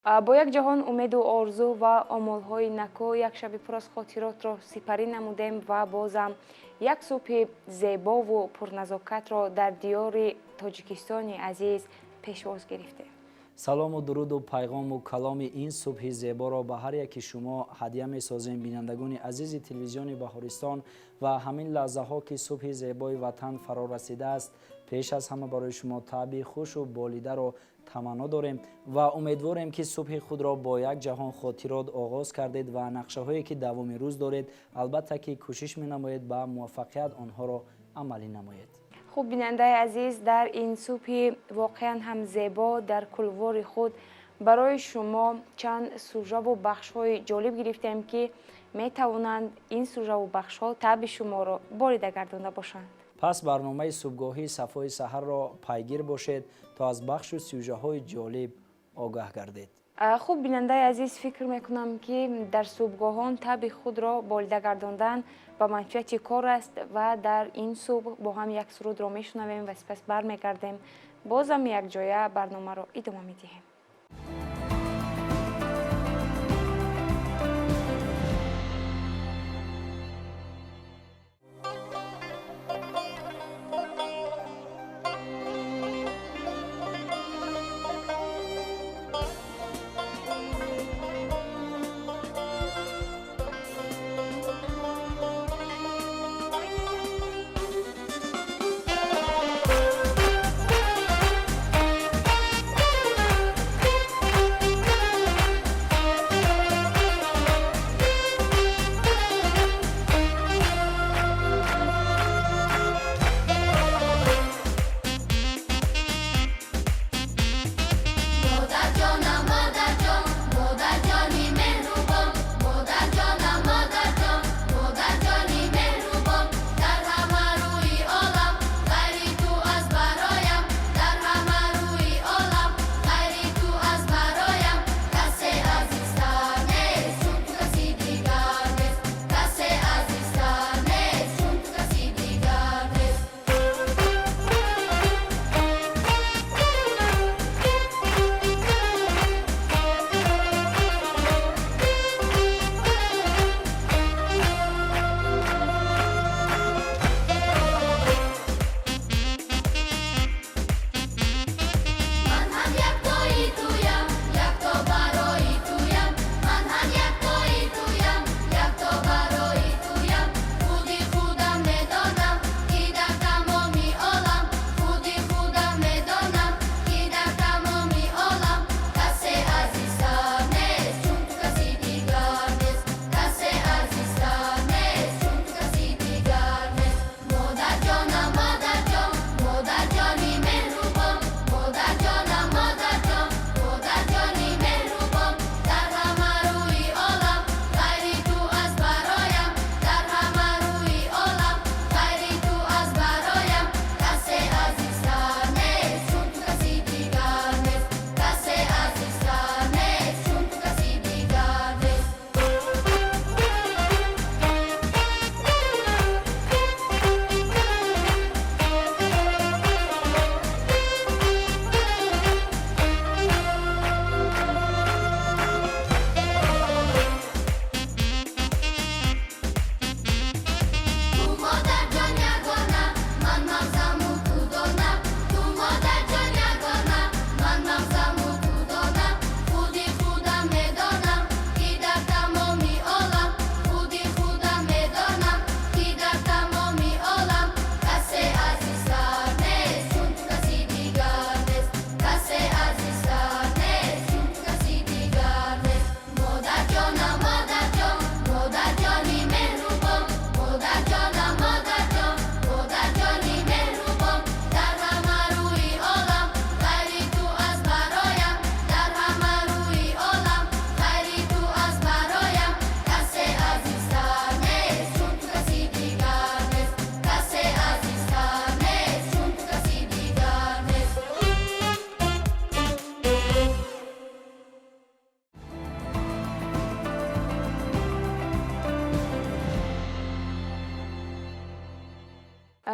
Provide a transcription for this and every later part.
Бо як ҷаҳон умеду орзу ва омолҳои нако як шаби пур аз хотиротро сипарӣ намудем ва бозам як субҳи зебову пурназокатро дар диёри Тоҷикистони азиз пешвоз гирифтем. Салому дуруду пайғому каломи ин субҳи зеборо ба ҳар яки шумо ҳадя месозем, бинандагони азизи телевизиони Баҳористон. Ва ҳамин лаҳзаҳо, ки субҳи зебои ватан фаро расидааст, пеш аз ҳама барои шумо таъби хушу болидаро таманно дорем ва умедворем, ки субҳи худро бо як ҷаҳон хотирот оғоз кардед ва нақшаҳое, ки давоми рӯз доред, албатта ки кӯшиш менамоед ба муваффақият онҳоро амалӣ намоед. Хуб, бинандаи азиз, дар ин субҳи воқеан ҳам зебо дар кулвори худ барои шумо чанд сужаву бахшҳои ҷолиб гирифтем, ки метавонанд ин сужаву бахшҳо таъби шуморо борида гардонда бошанд. Пас барномаи субҳгоҳии Сафои саҳарро пайгир бошед, то аз бахшу сюжаҳои ҷолиб огаҳ гардед. Хуб, бинандаи азиз, фикр мекунам, ки дар субҳгоҳон таъби худро болида гардондан ба манфиати кор аст ва дар ин субҳ бо ҳам як сурудро мешунавем ва сипас бармегардем, бозам якҷоя барномаро идома медиҳем.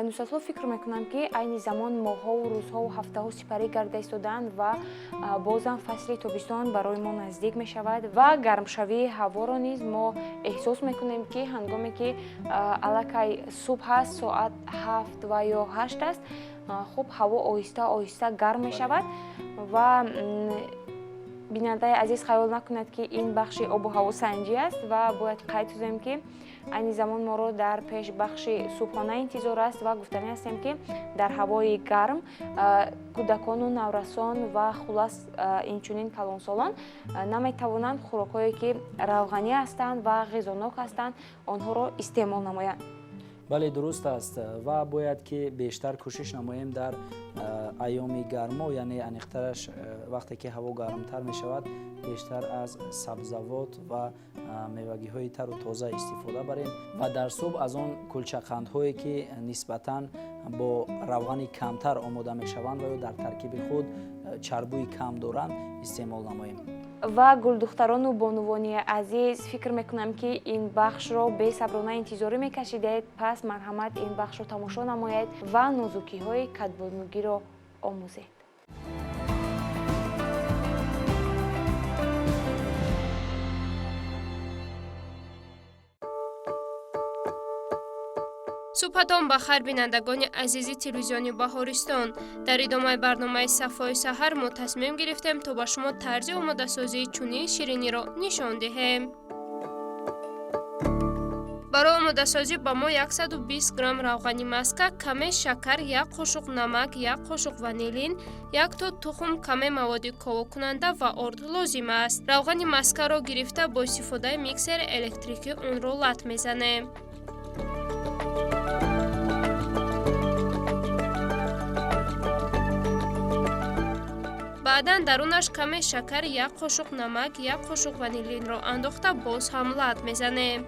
Нусратулло, фикр мекунам, ки айни замон моҳҳову рӯзҳову ҳафтаҳо сипарӣ гарда истодаанд ва бозам фасли тобистон барои мо наздик мешавад ва гармшавии ҳаворо низ мо эҳсос мекунем, ки ҳангоме ки аллакай субҳ аст, соат 7 ва ё 8 аст, хуб, ҳаво оҳиста оҳиста гарм мешавад. Ва бинандаи азиз хаёл накунад, ки ин бахши обу ҳавосанҷӣ аст, ва бояд қайд созем, ки айни замон моро дар пеш бахши субҳона интизор аст. Ва гуфтанӣ ҳастем, ки дар ҳавои гарм кӯдакону наврасон ва хулас инчунин калонсолон наметавонанд хӯрокҳое, ки равғанӣ ҳастанд ва ғизонок ҳастанд, онҳоро истеъмол намоянд. Бале, дуруст аст, ва бояд ки бештар кӯшиш намоем дар айёми гармо, яъне аниқтараш вақте ки ҳаво гармтар мешавад, бештар аз сабзавот ва мевагиҳои тару тоза истифода барем ва дар субҳ аз он кулчақандҳое, ки нисбатан бо равғани камтар омода мешаванд ва ё дар таркиби худ чарбӯи кам доранд, истеъмол намоем. Ва гулдухтарону бонувони азиз, фикр мекунам, ки ин бахшро бесаброна интизорӣ мекашидед. Пас марҳамат, ин бахшро тамошо намоед ва нозукиҳои кадбонугиро омӯзед. Субҳатон ба хайр, бинандагони азизи телевизиони Баҳористон. Дар идомаи барномаи Сафои саҳар мо тасмим гирифтем, то ба шумо тарзи омодасозии чунин шириниро нишон диҳем. Барои омодасозӣ ба мо 120 грамм равғани маска, каме шакар, як қошуқ намак, як қошуқ ванилин, як то тухм, каме маводи ковокунанда ва орд лозим аст. Равғани маскаро гирифта, бо истифодаи миксери электрикӣ онро лат мезанем. Баъдан дарунаш каме шакар, як қошуқ намак, як қошуқ ванилинро андохта, боз ҳам лат мезанем.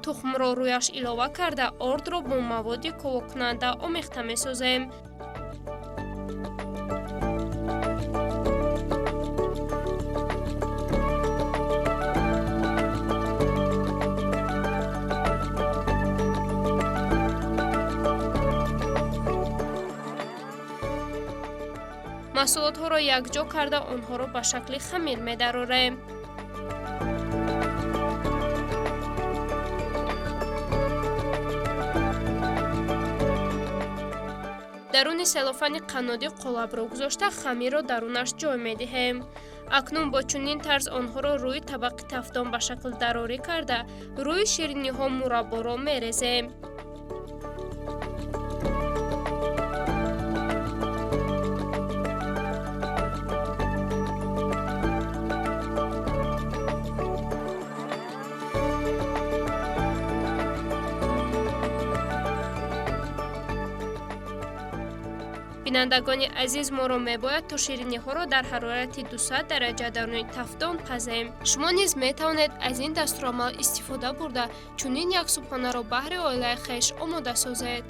Тухмро рӯяш илова карда, ордро бо маводи ковокунанда омехта месозем. Маҳсулотҳоро якҷо карда, онҳоро ба шакли хамир медарорем. Даруни селофани қаннодӣ қолабро гузошта, хамирро дарунаш ҷой медиҳем. Акнун бо чунин тарз онҳоро рӯи табақи тафдон ба шакл дарорӣ карда, рӯи шириниҳо мурабборо мерезем. Бинандагони азиз, моро мебояд то шириниҳоро дар ҳарорати 200 дараҷа даруни тафдон пазем. Шумо низ метавонед аз ин дастурамал истифода бурда, чунин як субҳонаро баҳри оилаи хеш омода созед.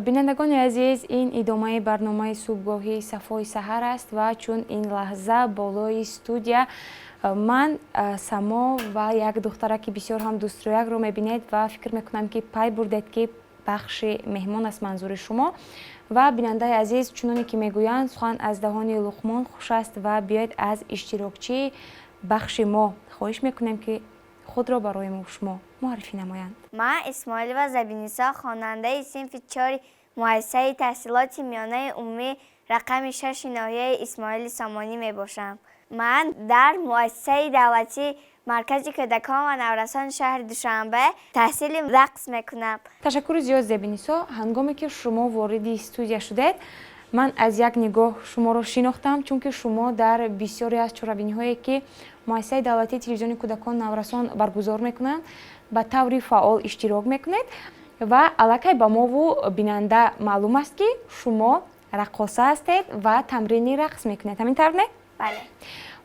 Бинандагони азиз, ин идомаи барномаи субҳгоҳии Сафои саҳар аст ва чун ин лаҳза болои студия ман, Само ва як духтараки бисёр ҳам дӯстрӯякро мебинед ва фикр мекунам, ки пай бурдед, ки бахши меҳмон аст манзури шумо. Ва бинандаи азиз, чуноне ки мегӯянд, сухан аз даҳони Луқмон хуш аст, ва биёед, аз иштирокчии бахши мо хоҳиш мекунем, ки худро барои шумо муаррифӣ намоянд. Ман Исмоилова Забинисо, хонандаи синфи чори муассисаи таҳсилоти миёнаи умумӣ рақами шаши ноҳияи Исмоили Сомонӣ мебошам. Ман дар муассисаи давлатии Маркази кӯдакон ва наврасони шаҳри Душанбе таҳсили рақс мекунам. Ташаккури зиёд, Зебинисо. Ҳангоме ки шумо вориди студия шудед, ман аз як нигоҳ шуморо шинохтам, чунки шумо дар бисёре аз чорабиниҳое, ки муассисаи давлатии телевизиони кӯдакон наврасон баргузор мекунанд, ба таври фаъол иштирок мекунед. Ва аллакай ба мову бинанда маълум аст, ки шумо раққоса ҳастед ва тамрини рақс мекунед. Ҳамин тавр, не? Бале.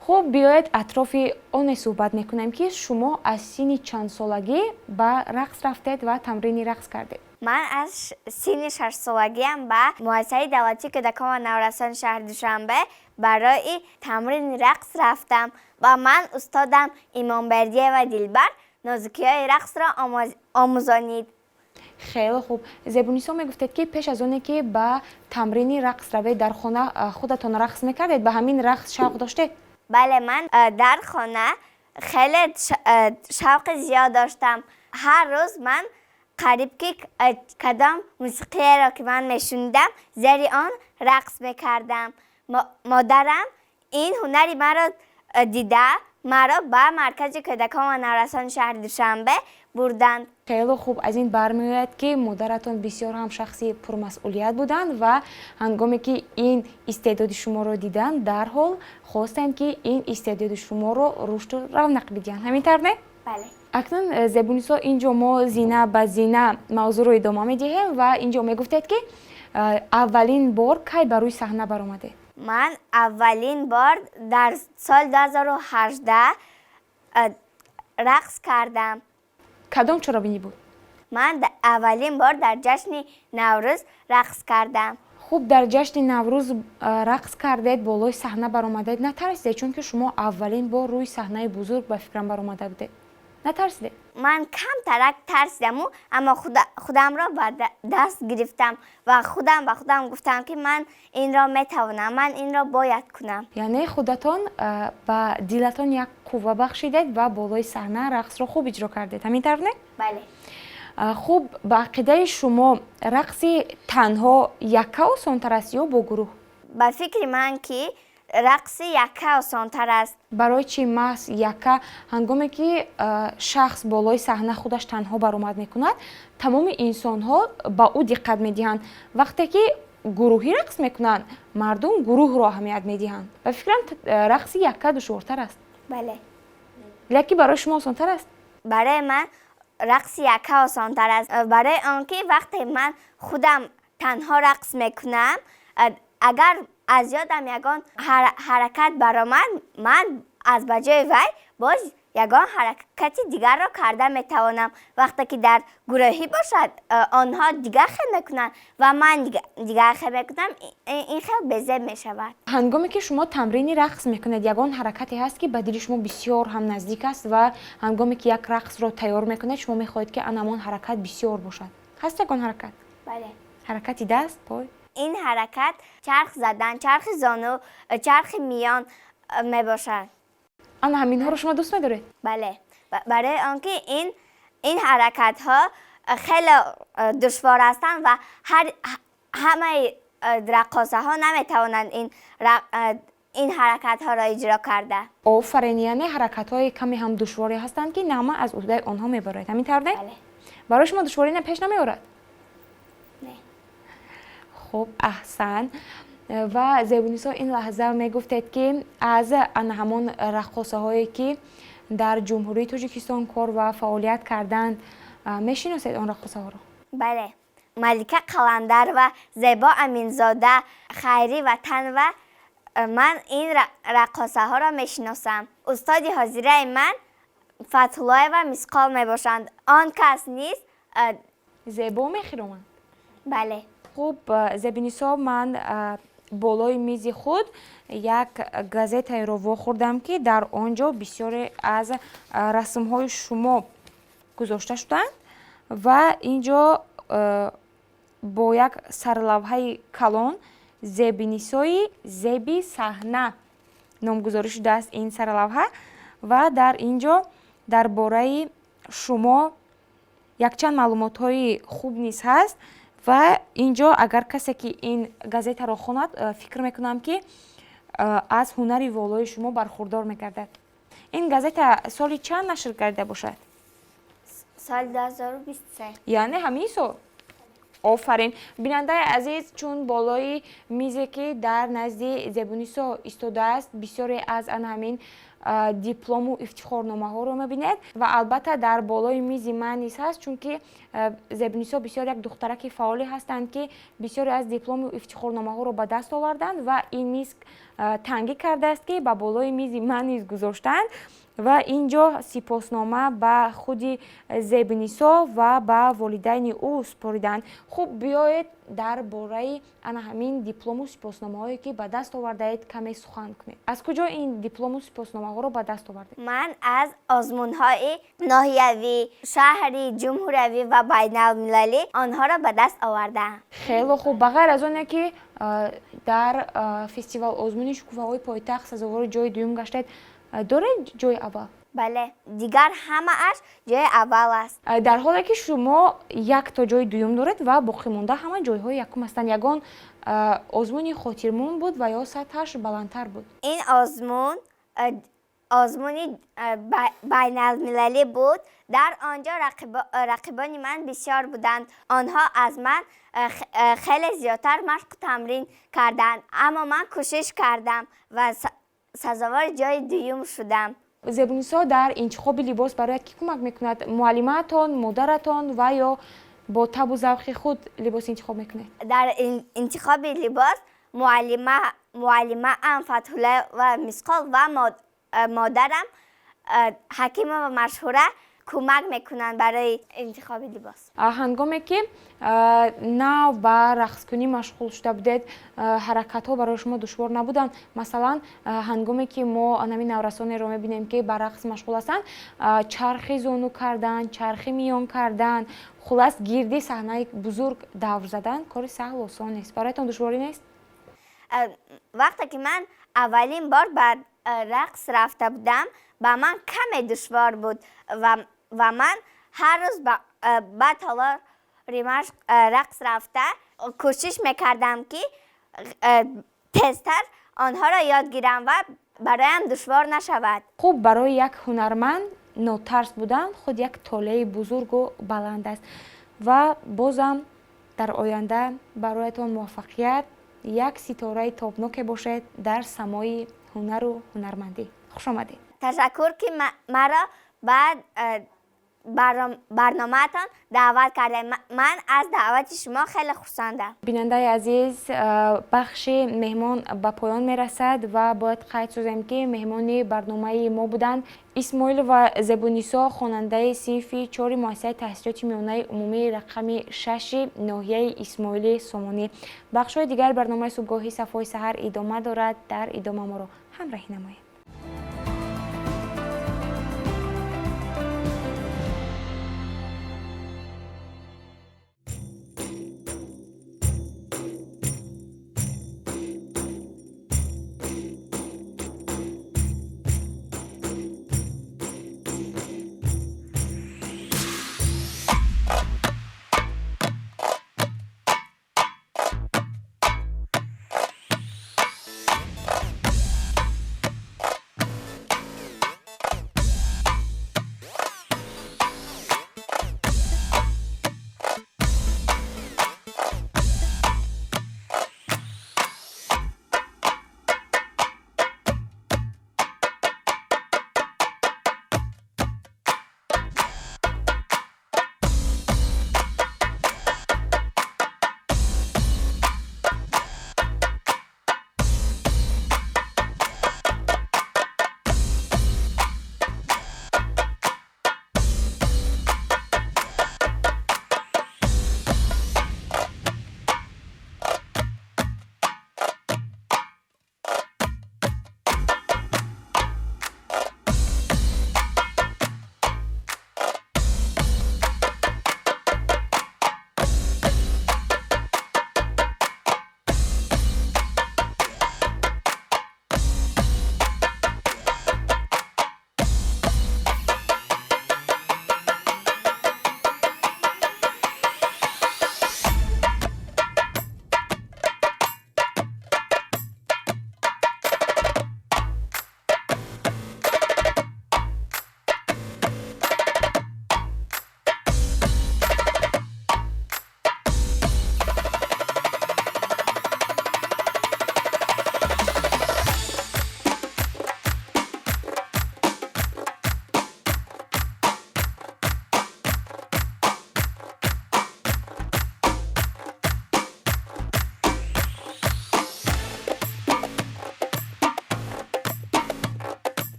Хуб, биёед, атрофи оне суҳбат мекунем, ки шумо аз синни чандсолагӣ ба рақс рафтед ва тамрини рақс кардед. Ман аз синни 6-солагиам ба муассисаи давлатии кӯдакон ва наврасони шаҳри Душанбе барои тамрини рақс рафтам ва ман устодам Имомбердиева Дилбар нозукиҳои рақсро омӯзонид. Хеле хуб. Зебунисо, мегуфтед, ки пеш аз оне ки ба тамрини рақс равед, дар хона худатон рақс мекардед. Ба ҳамин рақс шавқ доштед? Бале, ман дар хона хеле шавқи зиёд доштам. Ҳар рӯз ман қариб ки кадом мусиқиеро ки ман мешунидам, зери он рақс мекардам. Модарам ин ҳунари маро дида, маро ба маркази кӯдакон ва наврасони шаҳри Душанбе бурданд. Хеле хуб. Аз ин бармеояд, ки модаратон бисёр ҳам шахси пурмасъулият буданд ва ҳангоме ки ин истеъдоди шуморо диданд, дарҳол хостанд, ки ин истеъдоди шуморо рушду равнақ бидиҳанд. Ҳамин тавр, не? Бале. Акнун, Зебунисо, ин ҷо мо зина ба зина мавзӯъро идома медиҳем ва ин ҷо мегуфтед, ки аввалин бор кай ба рӯи саҳна баромадед? Ман аввалин бор дар соли 2018 рақс кардам. Кадом чорабинӣ буд? Ман аввалин бор дар ҷашни Наврӯз рақс кардам. Хуб, дар ҷашни Наврӯз рақс кардед, болои саҳна баромадед. Натарсидед? Чунки шумо аввалин бор рӯи саҳнаи бузург, ба фикрам, баромада будед. Натарсидед? Ман камтарак тарсидаму, аммо худамро ба даст гирифтам ва худам ба худам гуфтам, ки ман инро метавонам, ман инро бояд кунам. Яъне худатон ба дилатон як қувва бахшидед ва болои саҳна рақсро хуб иҷро кардед. Ҳамин тавр, не? Бале. Хуб, ба ақидаи шумо, рақси танҳо якка осонтар аст ё бо гурӯҳ? Ба фикри ман, ки рақси якка осонтар аст. Барои чӣ маҳз якка? Ҳангоме ки шахс болои саҳна худаш танҳо баромад мекунад, тамоми инсонҳо ба ӯ диққат медиҳанд. Вақте ки гурӯҳӣ рақс мекунанд, мардум гурӯҳро аҳамият медиҳанд. Ба фикрам, рақси якка душвортар аст. Бале. Лекин барои шумо осонтар аст? Барои ман рақси якка осонтар аст, барои он ки вақте ман худам танҳо рақс мекунам, агар аз ёдам ягон ҳаракат баромад, ман аз ба ҷои вай боз ягон ҳаракати дигарро карда метавонам. Вақте ки дар гурӯҳӣ бошад, онҳо дигар хел мекунанд ва ман дигар хел мекунам, ин хел безеб мешавад. Ҳангоме ки шумо тамрини рақс мекунед, ягон ҳаракате ҳаст, ки ба дили шумо бисёр ҳам наздик аст ва ҳангоме ки як рақсро тайёр мекунед, шумо мехоҳед, ки ан ҳамон ҳаракат бисёр бошад? Ҳаст ягон ҳаракат? Бале. Ҳаракати даст, пой? Ин ҳаракат чарх задан, чархи зону, чархи миён мебошад. Ана ҳаминҳоро шумо дӯст медоред? Бале, барои он ки ин ҳаракатҳо хеле душвор ҳастанд ва ҳамаи раққосаҳо наметавонанд ин ҳаракатҳоро иҷро карда. Офарин! Яъне ҳаракатҳои каме ҳам душворе ҳастанд, ки на ҳама аз уҳдаи онҳо мебарояд. Ҳамин тавр, не? Бале. Барои шумо душворӣ пеш намеорад? Не. Хуб, аҳсан. Ва Зебунисо, ин лаҳза мегуфтед, ки аз ана ҳамон раққосаҳое, ки дар Ҷумҳурии Тоҷикистон кор ва фаъолият карданд, мешиносед он раққосаҳоро? Бале, Малика Қаландарова, Зебо Аминзода, Хайрӣ Ватанова. Ман ин раққосаҳоро мешиносам. Устоди ҳозираи ман Фатҳуллоева Мисқол мебошанд. Он кас низ Зебо мехироманд. Бале. Хуб, Зебинисо, ман болои мизи худ як газетаеро вохӯрдам, ки дар он ҷо бисёре аз расмҳои шумо гузошта шудаанд ва ин ҷо бо як сарлавҳаи калон «Зебинисои зеби саҳна» номгузорӣ шудааст ин сарлавҳа. Ва дар ин ҷо дар бораи шумо якчанд маълумотҳои хуб низ ҳаст. Ва ин ҷо агар касе ки ин газетаро хонад, фикр мекунам, ки аз ҳунари волои шумо бархурдор мегардад. Ин газета соли чанд нашр карда бошад? Соли 2023. Яъне ҳамин сол. Офарин! Бинандаи азиз, чун болои мизе, ки дар назди Зебунисо истодааст, бисёре аз ана ҳамин Диплому ифтихорномаҳоро мебинед ва албатта дар болои мизи ман низ ҳаст, чунки Зебнисо бисёр як духтараки фаъоле ҳастанд, ки бисёре аз диплому ифтихорномаҳоро ба даст оварданд ва ин миз тангӣ кардааст, ки ба болои мизи ман низ гузоштанд. Ва ин ҷо сипоснома ба худи Зебнисо ва ба волидайни ӯ супориданд. Хуб, биёед, дар бораи ана ҳамин диплому сипосномаҳое, ки ба даст овардаед, каме сухан кунед. Аз куҷо ин диплому сипосномаҳоро ба даст овардед? Ман аз озмунҳои ноҳиявӣ, шаҳрӣ, ҷумҳуриявӣ ва байналмилалӣ онҳоро ба даст овардаам. Хело хуб. Ба ғайр аз оне, ки дар фестивал озмуни шукуфаҳои пойтахт сазовори ҷои дуюм гаштед, доред ҷои аввал? Бале, дигар ҳамааш ҷои аввал аст. Дар ҳоле ки шумо якто ҷои дуюм доред ва боқимонда ҳама ҷойҳои якум ҳастанд. Ягон озмуни хотирмон буд ва ё сатҳаш баландтар буд? Ин озмун озмуни байналмилалӣ буд. Дар он ҷо рақибони ман бисёр буданд. Онҳо аз ман хеле зиёдтар машқу тамрин карданд, аммо ман кӯшиш кардам ва сазовори ҷои дуюм шудам. Зебунисо дар интихоби либос барояд кӣ кӯмак мекунад? Муаллимаатон, модаратон ва ё бо табу завқи худ либос интихоб мекунед? Дар интихоби либос муаллимаам Фатҳуллоева Мисқол ва модарам Ҳакимова Машҳура кӯмак мекунанд барои интихоби либос. Ҳангоме ки нав ба рақскунӣ машғул шуда будед, ҳаракатҳо барои шумо душвор набуданд? Масалан, ҳангоме ки мо анами наврасонеро мебинем, ки ба рақс машғул ҳастанд, чархи зону кардан, чархи миён кардан, хулас, гирди саҳнаи бузург давр задан кори саҳлу осон нест. Бароятон душворӣ нест? Вақте ки ман аввалин бор ба рақс рафта будам, ба ман каме душвор буд ва ман ҳар рӯз ба толори машқ рақс рафта кӯшиш мекардам, ки тезтар онҳоро ёд гирам ва бароям душвор нашавад. Хуб, барои як ҳунарманд нотарс будан худ як толеи бузургу баланд аст. Ва бозам дар оянда бароятон муваффақият, як ситораи тобноке бошед дар самои ҳунару ҳунармандӣ. Хуш омадед. Ташаккур, ки маро ба барномаатон даъват кардем. Ман аз даъвати шумо хеле хурсандам. Бинандаи азиз, бахши меҳмон ба поён мерасад ва бояд қайд созем, ки меҳмони барномаи мо буданд Исмоилова Зебунисо, хонандаи синфи чори муассисаи таҳсилоти миёнаи умумии рақами шаши ноҳияи Исмоили Сомонӣ. Бахшҳои дигари барномаи субҳгоҳӣ Сафои саҳар идома дорад. Дар идома моро ҳамроҳӣ намоед.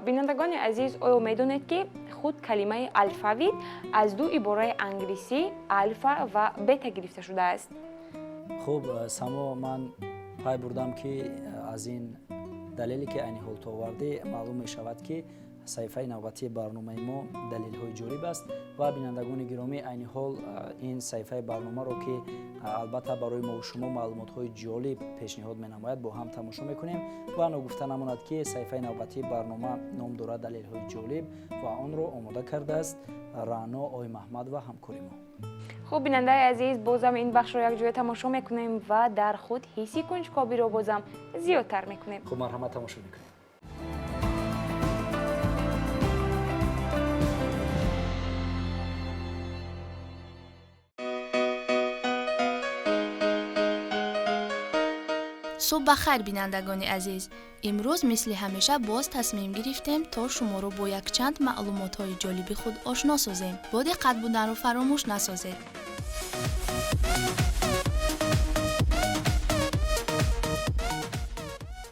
Бинандагони азиз, оё медонед, ки худ калимаи алфавит аз ду ибораи англисӣ алфа ва бета гирифта шудааст? Хуб, Само, ман пай бурдам, ки аз ин далеле, ки айни ҳол ту овардӣ, маълум мешавад, ки саҳифаи навбатии барномаи мо далелҳои ҷолиб аст. Ва бинандагони гиромӣ, айни ҳол ин саҳифаи барномаро, ки албатта барои мову шумо маълумотҳои ҷолиб пешниҳод менамояд, бо ҳам тамошо мекунем. Ва ногуфта намонад, ки саҳифаи навбатии барнома ном дорад «Далелҳои ҷолиб» ва онро омода кардааст Раъно Оймаҳмад ва ҳамкори мо. Хуб, бинандаи азиз, бозам ин бахшро якҷоя тамошо мекунем ва дар худ ҳисси кунҷкобиро бозам зиёдтар мекунем. Хуб, марҳамат, тамошо мекунем. Субҳ ба хайр, бинандагони азиз! Имрӯз мисли ҳамеша боз тасмим гирифтем, то шуморо бо якчанд маълумотҳои ҷолиби худ ошно созем. Бо диққат буданро фаромӯш насозед.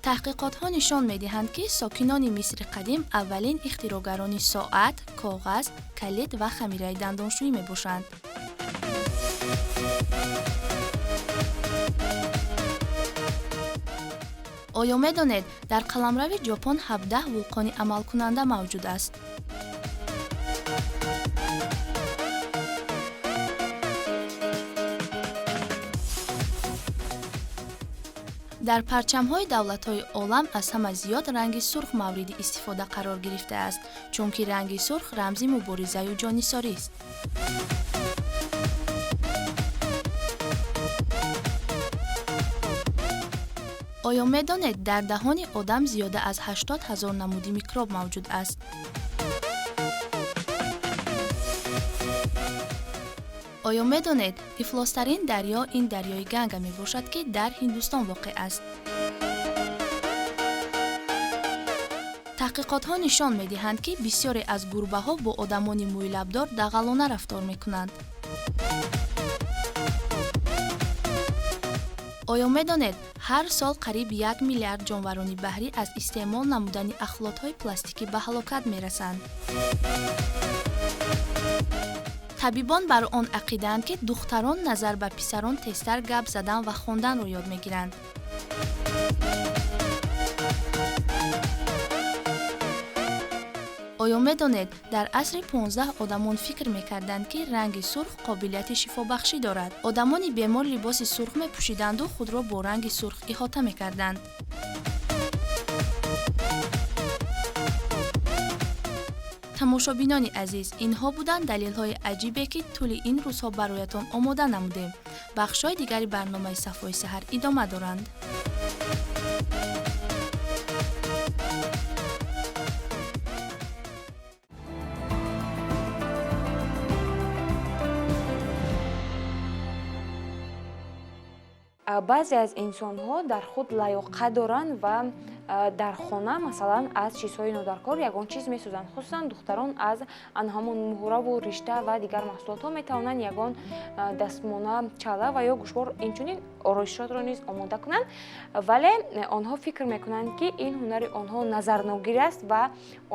Таҳқиқотҳо нишон медиҳанд, ки сокинони Мисри Қадим аввалин ихтироъгарони соат, коғаз, калид ва хамираи дандоншӯӣ мебошанд. Оё медонед, дар қаламрави Ҷопон 17 вулқони амалкунанда мавҷуд аст? Дар парчамҳои давлатҳои олам аз ҳама зиёд ранги сурх мавриди истифода қарор гирифтааст, чунки ранги сурх рамзи муборизаю ҷоннисорист. Оё медонед, дар даҳони одам зиёда аз 80 000 намуди микроб мавҷуд аст? Оё медонед, ифлостарин дарё ин дарёи Ганга мебошад, ки дар Ҳиндустон воқеъ аст? Таҳқиқотҳо нишон медиҳанд, ки бисёре аз гурбаҳо бо одамони мӯйлабдор дағалона рафтор мекунанд. Оё медонед, ҳар сол қариб 1 миллиард ҷонварони баҳрӣ аз истеъмол намудани ахлотҳои пластикӣ ба ҳалокат мерасанд? Табибон бар он ақидаанд, ки духтарон назар ба писарон тезтар гап задан ва хонданро ёд мегиранд. Оё медонед, дар асри 15 одамон фикр мекарданд, ки ранги сурх қобилияти шифобахшӣ дорад? Одамони бемор либоси сурх мепӯшиданду худро бо ранги сурх иҳота мекарданд. Тамошобинони азиз, инҳо буданд далелҳои аҷибе, ки тӯли ин рӯзҳо бароятон омода намудем. Бахшҳои дигари барномаи «Сафои саҳар» идома доранд. Баъзе аз инсонҳо дар худ лаёқат доранд ва дар хона, масалан, аз чизҳои нодаркор ягон чиз месозанд. Хусусан духтарон аз ҳамон муҳраву ришта ва дигар маҳсулотҳо метавонанд ягон дастмона, чала ва ё гӯшвор, инчунин ороишотро низ омода кунанд. Вале онҳо фикр мекунанд, ки ин ҳунари онҳо назарногир аст ва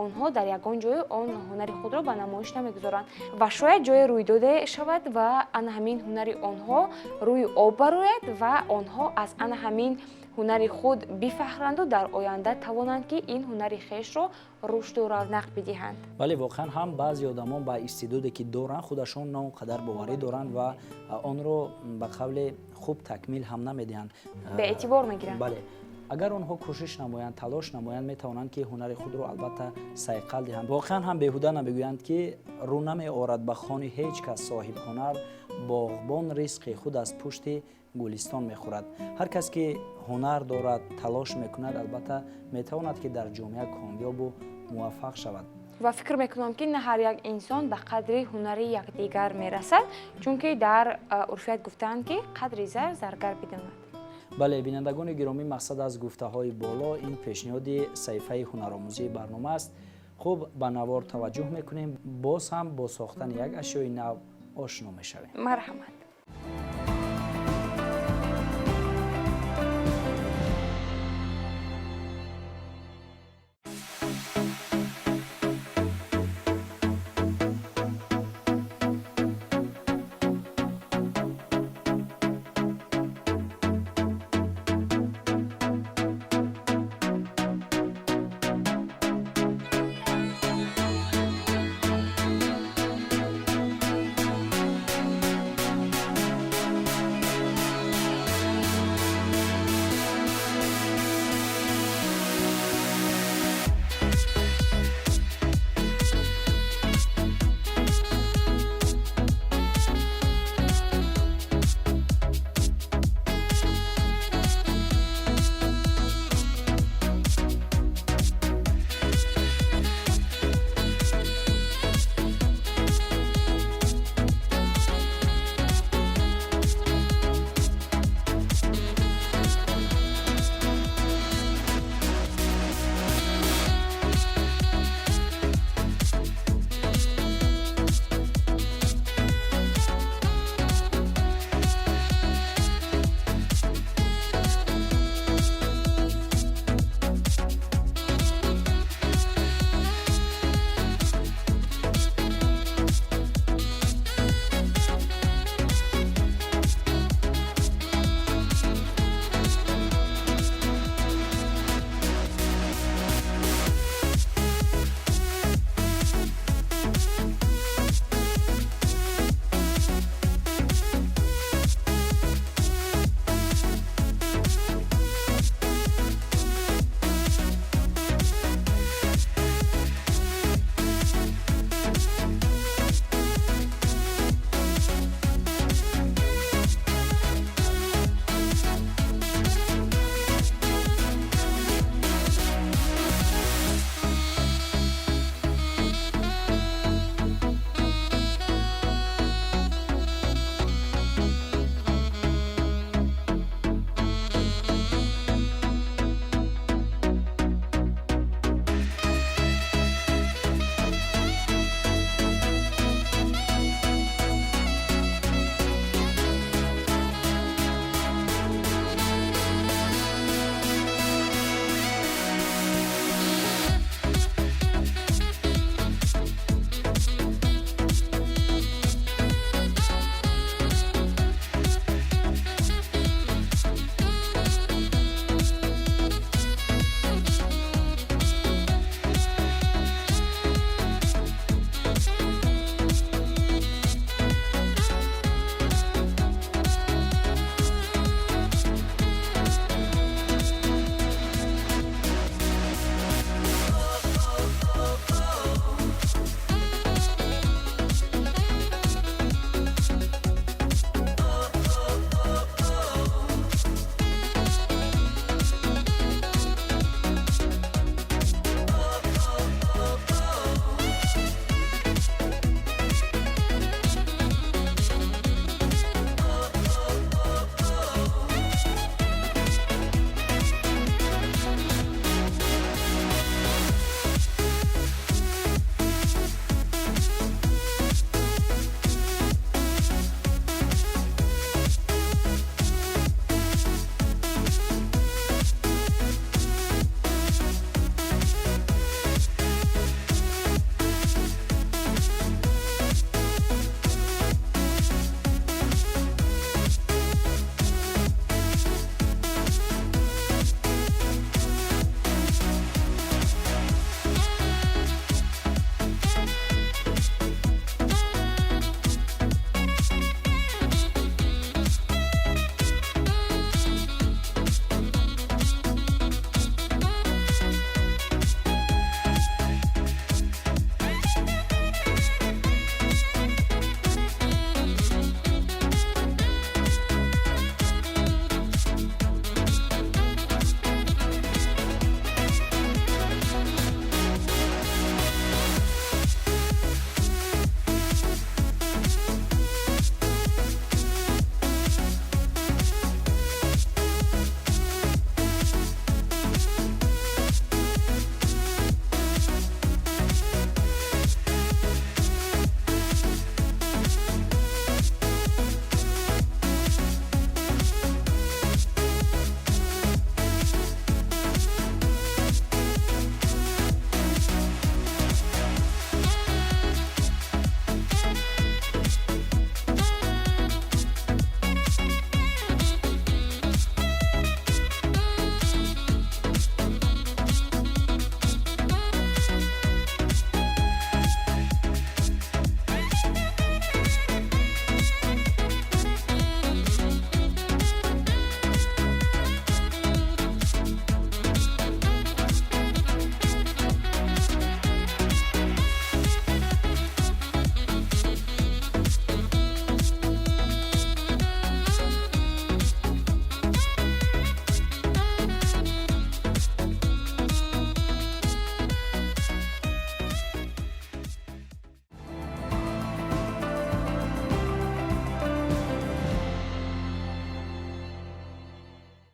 онҳо дар ягон ҷое он ҳунари худро ба намоиш намегузоранд. Ва шояд ҷое рӯйдоде шавад ва ана ҳамин ҳунари онҳо рӯи об барояд ва онҳо аз ана ҳамин ҳунари худ бифахранду дар оянда тавонанд, ки ин ҳунари хешро рушду равнақ бидиҳанд. Бале, воқеан ҳам баъзе одамон ба истеъдоде, ки доранд, худашон на он қадар боварӣ доранд ва онро ба қавле хуб такмил ҳам намедиҳанд. Беэътибор мегиранд. Бале, агар онҳо кӯшиш намоянд, талош намоянд, метавонанд, ки ҳунари худро албатта сайқал диҳанд. Воқеан ҳам беҳуда намегӯянд, ки рӯ намеорад ба хони ҳеҷ кас соҳибҳунар, боғбон ризқи худ аз пушти гулистон мехӯрад. Ҳар кас, ки ҳунар дорад, талош мекунад, албатта метавонад, ки дар ҷомеа комёбу муваффақ шавад. Ва фикр мекунам, ки на ҳар як инсон ба қадри ҳунари якдигар мерасад, чунки дар урфият гуфтаанд, ки қадри зар заргар бидонад. Бале, бинандагони гиромӣ, мақсад аз гуфтаҳои боло ин пешниҳоди саҳифаи ҳунаромӯзии барнома аст. Хуб, ба навор таваҷҷӯҳ мекунем, боз ҳам бо сохтани як ашёи нав ошно мешавем. Марҳамат.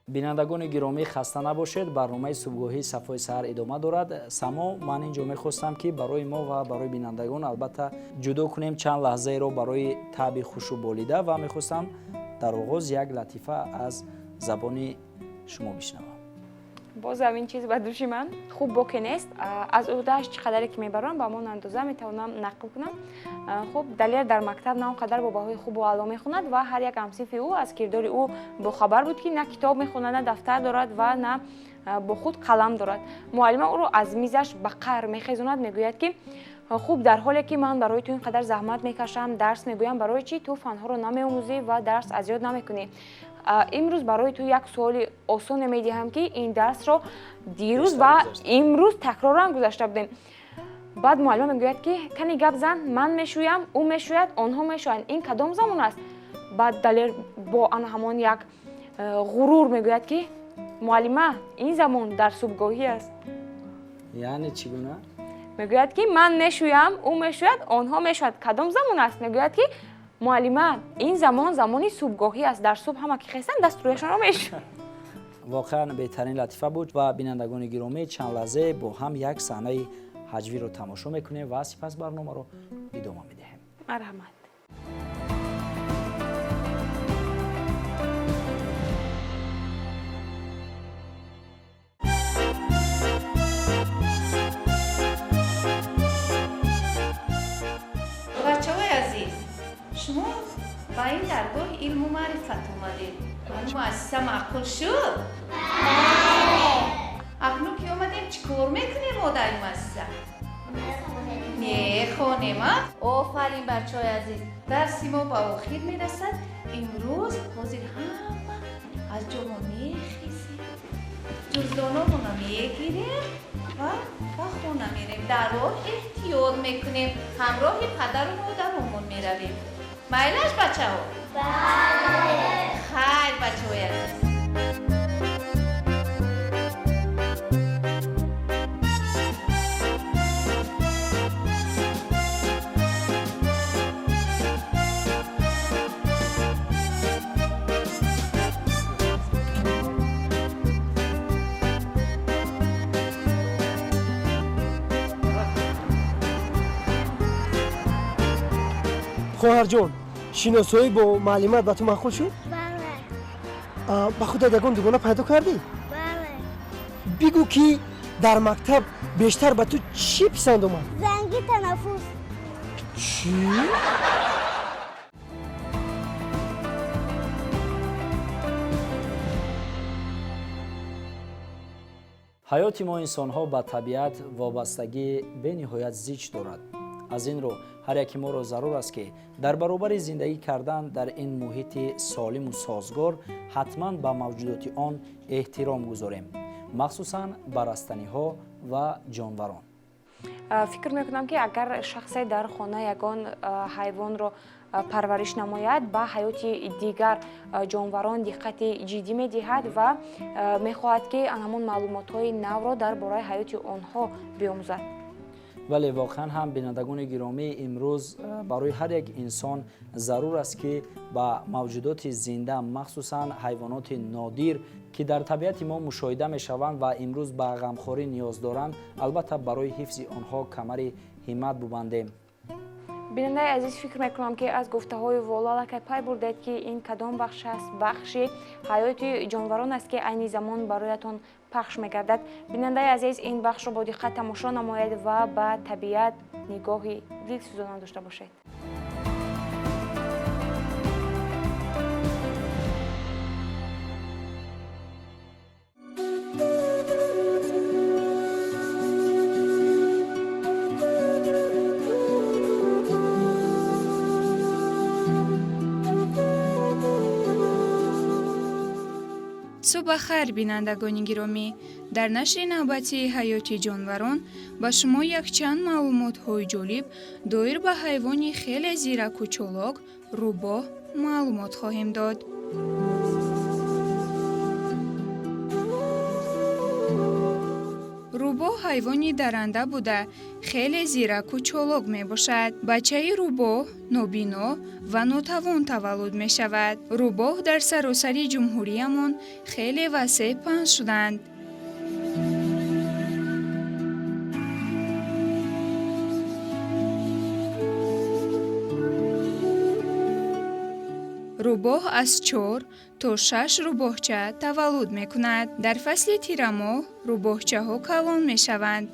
Бинандагони гиромӣ, хаста набошед, барномаи субҳгоҳии Сафои саҳар идома дорад. Само, ман ин ҷо мехостам, ки барои мо ва барои бинандагон албатта ҷудо кунем чанд лаҳзаеро барои таъби хушу болида ва мехостам дар оғоз як латифа аз забони шумо бишнавам. Бозам ин чиз ба души ман хуб боке нест. Аз ӯҳдааш чӣ қадаре ки мебарам, ба ҳамон андоза метавонам нақл кунам. Хуб, Далер дар мактаб на он қадар бо баҳои хубу аъло мехонад ва ҳар як ҳамсинфи ӯ аз кирдори ӯ бохабар буд, ки на китоб мехонад, на дафтар дорад ва на бо худ қалам дорад. Муаллима ӯро аз мизаш ба қаҳр мехезонад, мегӯяд, ки хуб, дар ҳоле ки ман барои ту ин қадар заҳмат мекашам, дарс мегӯям, барои чӣ ту фанҳоро намеомӯзӣ ва дарс аз ёд намекунӣ? Имрӯз барои ту як суоли осоне медиҳам, ки ин дарсро дирӯз ва имрӯз такроран гузашта будем. Баъд муаллима мегӯяд, ки кани гап зан: ман мешӯям, ӯ мешӯяд, онҳо мешӯянд, ин кадом замон аст? Баъд Далер бо ана ҳамон як ғурур мегӯяд, ки муаллима, ин замон дар субҳгоҳӣ аст. Яъне чӣ гуна? Мегӯяд, ки ман мешӯям, ӯ мешӯяд, онҳо мешӯяд, кадом замон аст? Мегӯяд, ки муаллима, ин замон замони субҳгоҳӣ аст, дар субҳ ҳама ки хестанд, дасту рӯяшонро мешӯянд. Воқеан беҳтарин латифа буд. Ва бинандагони гиромӣ, чанд лаҳзае бо ҳам як саҳнаи ҳаҷвиро тамошо мекунем ва сипас барномаро идома медиҳем. Марҳамат. Бачаҳои азиз, шумо ба ин даргоҳи илму маърифат омадед. Муассиса маъқул шуд? Акнун ки омадем, чӣ кор мекунем мо дар ин муассиса? Мехонем, а? Офарин, бачаҳои азиз, дарси мо ба охир мерасад. Имрӯз ҳозир ҳама аз ҷомо мехезем, ҷуздономона мегирем ва ба хона мерем. Дар роҳ эҳтиёт мекунем, ҳамроҳи падару модаромон меравем. Майлаш, бачаҳо? Хайр, бачаҳои азиз. Хоҳарҷон, шиносоӣ бо муаллимат ба ту маъқул шуд? Бале. Ба худат ягон дугона пайдо кардӣ? Бале. Бигӯ, ки дар мактаб бештар ба ту чӣ писанд омад? Занги танаффус. Чӣ? Ҳаёти мо инсонҳо ба табиат вобастагии бениҳоят зич дорад. Аз ин рӯ ҳар яки моро зарур аст, ки дар баробари зиндагӣ кардан дар ин муҳити солиму созгор, ҳатман ба мавҷудоти он эҳтиром гузорем, махсусан ба растаниҳо ва ҷонварон. Фикр мекунам, ки агар шахсе дар хона ягон ҳайвонро парвариш намояд, ба ҳаёти дигар ҷонварон диққати ҷиддӣ медиҳад ва мехоҳад, ки ҳамон маълумотҳои навро дар бораи ҳаёти онҳо биомӯзад. Вале воқеан ҳам, бинандагони гиромӣ, имрӯз барои ҳар як инсон зарур аст, ки ба мавҷудоти зинда, махсусан ҳайвоноти нодир, ки дар табиати мо мушоҳида мешаванд ва имрӯз ба ғамхорӣ ниёз доранд, албатта барои ҳифзи онҳо камари ҳиммат бубандем. Бинандаи азиз, фикр мекунам, ки аз гуфтаҳои воло аллакай пай бурдед, ки ин кадом бахш аст. Бахши ҳаёти ҷонварон аст, ки айни замон бароятон пахш мегардад. Бинандаи азиз, ин бахшро бо диққат тамошо намоед ва ба табиат нигоҳи дилсӯзона дошта бошед. Субҳ хайр, бинандагони гиромӣ! Дар нашри навбатии ҳаёти ҷонварон ба шумо якчанд маълумотҳои ҷолиб доир ба ҳайвони хеле зираку чолок, рӯбоҳ маълумот хоҳем дод. Рӯбоҳ Ҳайвони даранда буда, хеле зираку чолок мебошад. Бачаи рӯбоҳ нобино ва нотавон таваллуд мешавад. Рӯбоҳ дар саросари ҷумҳуриямон хеле васеъ паҳн шуданд. Рӯбоҳ аз 4 то 6 рӯбоҳча таваллуд мекунад. Дар фасли тирамоҳ рӯбоҳчаҳо калон мешаванд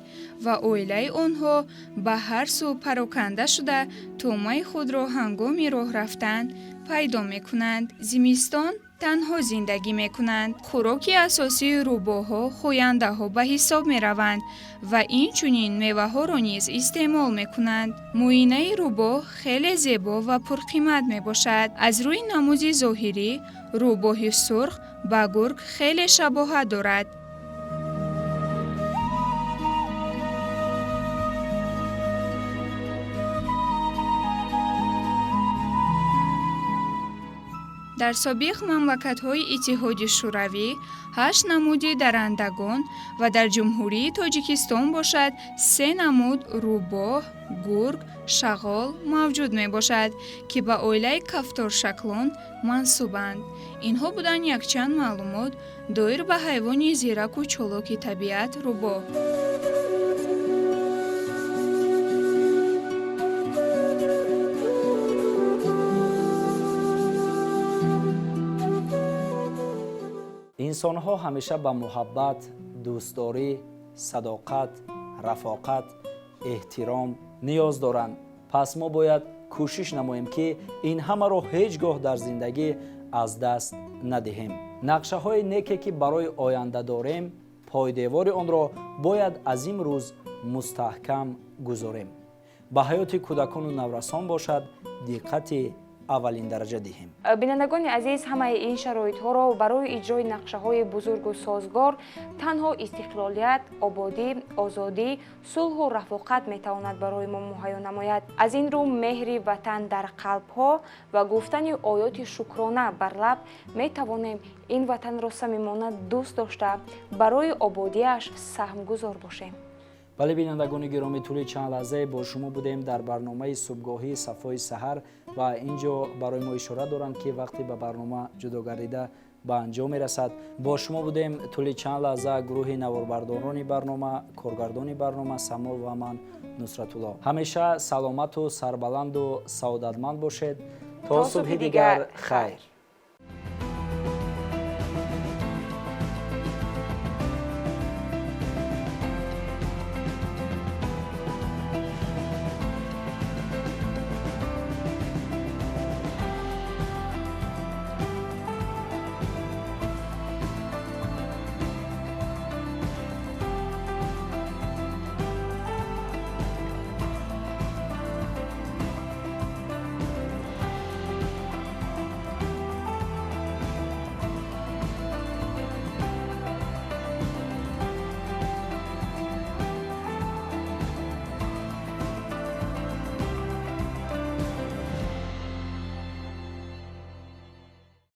ва оилаи онҳо ба ҳар сӯ пароканда шуда, тӯъмаи худро ҳангоми роҳ рафтан пайдо мекунанд. Зимистон танҳо зиндагӣ мекунанд. Хӯроки асосии рӯбоҳҳо хояндаҳо ба ҳисоб мераванд ва инчунин меваҳоро низ истеъмол мекунанд. Муинаи рӯбоҳ хеле зебо ва пурқимат мебошад. Аз рӯи намуди зоҳирӣ рӯбоҳи сурх ба гург хеле шабоҳат дорад. Дар собиқ мамлакатҳои Иттиҳоди Шӯравӣ 8 намуди дарандагон ва дар Ҷумҳурии Тоҷикистон бошад 3 намуд рӯбоҳ, гург, шағол мавҷуд мебошад, ки ба оилаи кафторшаклон мансубанд. Инҳо буданд якчанд маълумот доир ба ҳайвони зираку чолоки табиат рӯбоҳ. Инсонҳо ҳамеша ба муҳаббат, дӯстдорӣ, садоқат, рафоқат, эҳтиром ниёз доранд. Пас мо бояд кӯшиш намоем, ки ин ҳамаро ҳеҷ гоҳ дар зиндагӣ аз даст надиҳем. Нақшаҳои неке, ки барои оянда дорем, пойдевори онро бояд аз имрӯз мустаҳкам гузорем. Ба ҳаёти кӯдакону наврасон бошад диққати аввалин дараҷа диҳем. Бинандагони азиз, ҳамаи ин шароитҳоро барои иҷрои нақшаҳои бузургу созгор танҳо истиқлолият, ободӣ, озодӣ, сулҳу рафоқат метавонад барои мо муҳайё намояд. Аз ин рӯ меҳри ватан дар қалбҳо ва гуфтани оёти шукрона бар лаб метавонем ин ватанро самимона дӯст дошта, барои ободиаш саҳмгузор бошем. Бале, бинандагони гиромӣ, тӯли чанд лаҳзае бо шумо будем дар барномаи субҳгоҳии Сафои саҳар ва ин ҷо барои мо ишора доранд, ки вақте ба барнома ҷудо гардида ба анҷом мерасад. Бо шумо будем тӯли чанд лаҳза гурӯҳи наворбардорони барнома, коргардони барнома Само ва ман Нусратулло. Ҳамеша саломату сарбаланду саодатманд бошед. То субҳи дигар, хайр.